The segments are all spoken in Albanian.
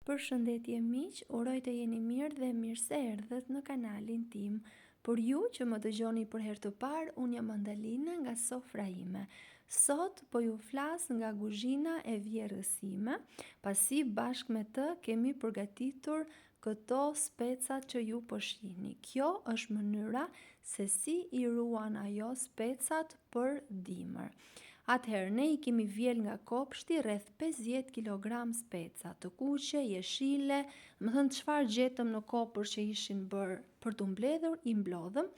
Përshëndetje miq, uroj të jeni mirë dhe mirë se erdhët në kanalin tim. Për ju që më dëgjoni për herë të parë, unë jam Andalina nga sofra ime. Sot po ju flas nga guzhina e vjehrrës sime, pasi bashkë me të kemi përgatitur këto specat që ju po shihni. Kjo është mënyra se si i ruan ajo specat për dimër. Atëherë, ne i kemi vjelë nga kopshti rreth 50 kg speca, të kuqe, jeshile, domethënë çfarë gjetëm në kopsht që ishin bërë për t'u mbledhur, i mblodhëm,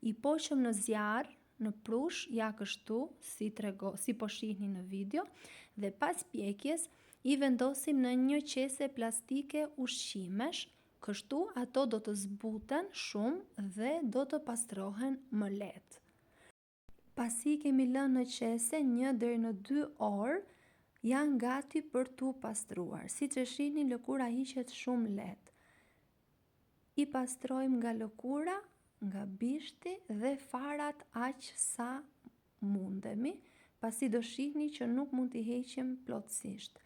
i poqëm në zjarr, në prush, ja kështu, si, trego, si po shihni në video, dhe pas pjekjes, i vendosim në një qese plastike ushqimesh, kështu ato do të zbuten shumë dhe do të pastrohen më lehtë. Pasi i kemi lënë në qese një deri në dy orë, janë gati për t'u pastruar. Siç e shihni, lëkura hiqet shumë lehtë. I pastrojmë nga lëkura, nga bishti dhe farat aq sa mundemi, pasi do shihni që nuk mund t'i heqim plotësisht.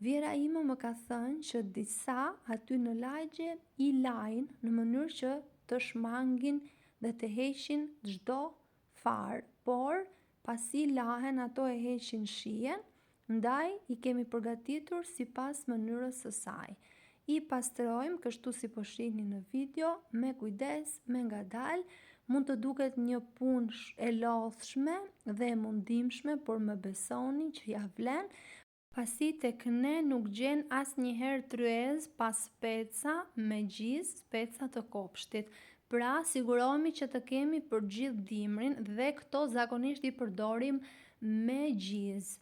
Vjehrra ime më ka thënë që disa aty në lagje i lajnë në mënyrë që të shmangin dhe të heqin çdo farë, por pasi lahen ato e heqin shijen, ndaj i kemi përgatitur sipas mënyrës së saj. I pastrojmë kështu si po shihni në video, me kujdes, me ngadalë, mund të duket një punë e lodhshme dhe e mundimshme, por më besoni që ia vlen, Pasi tek ne nuk gjen asnjëherë tryezë pa speca me gjizë, speca të kopshtit. Pra, sigurohemi që të kemi për gjithë dimrin dhe këto zakonisht i përdorim me gjizë.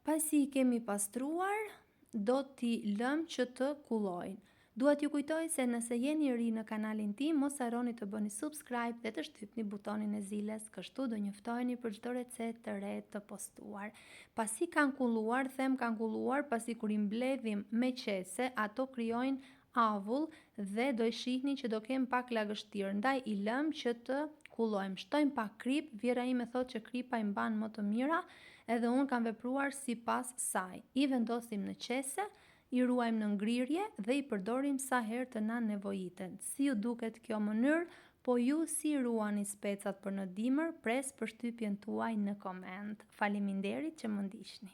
Pasi i kemi pastruar, do t'i lëmë që të kullojnë. Dua t'ju kujtoj se nëse jeni i ri në kanalin tim, mos harroni të bëni subscribe dhe të shtypni butonin e ziles, kështu do njoftoheni për çdo recetë të re të postuar. Pasi kanë kulluar, them kanë kulluar, pasi kur i mbledhim me qese, ato krijojnë avull dhe do e shihni që do kenë pak lagështirë, ndaj i lëmë që të kullojmë. Shtojmë pak kripë, vjehrra ime thotë që kripa i mban më të mira, edhe unë kam vepruar sipas saj. I vendosim në qese, I ruajmë në ngrirje dhe i përdorim sa herë të na nevojiten. Si ju duket kjo mënyrë? Po ju si i ruani specat për në dimër? Pres përshtypjen tuaj në koment. Faleminderit që më ndiqni.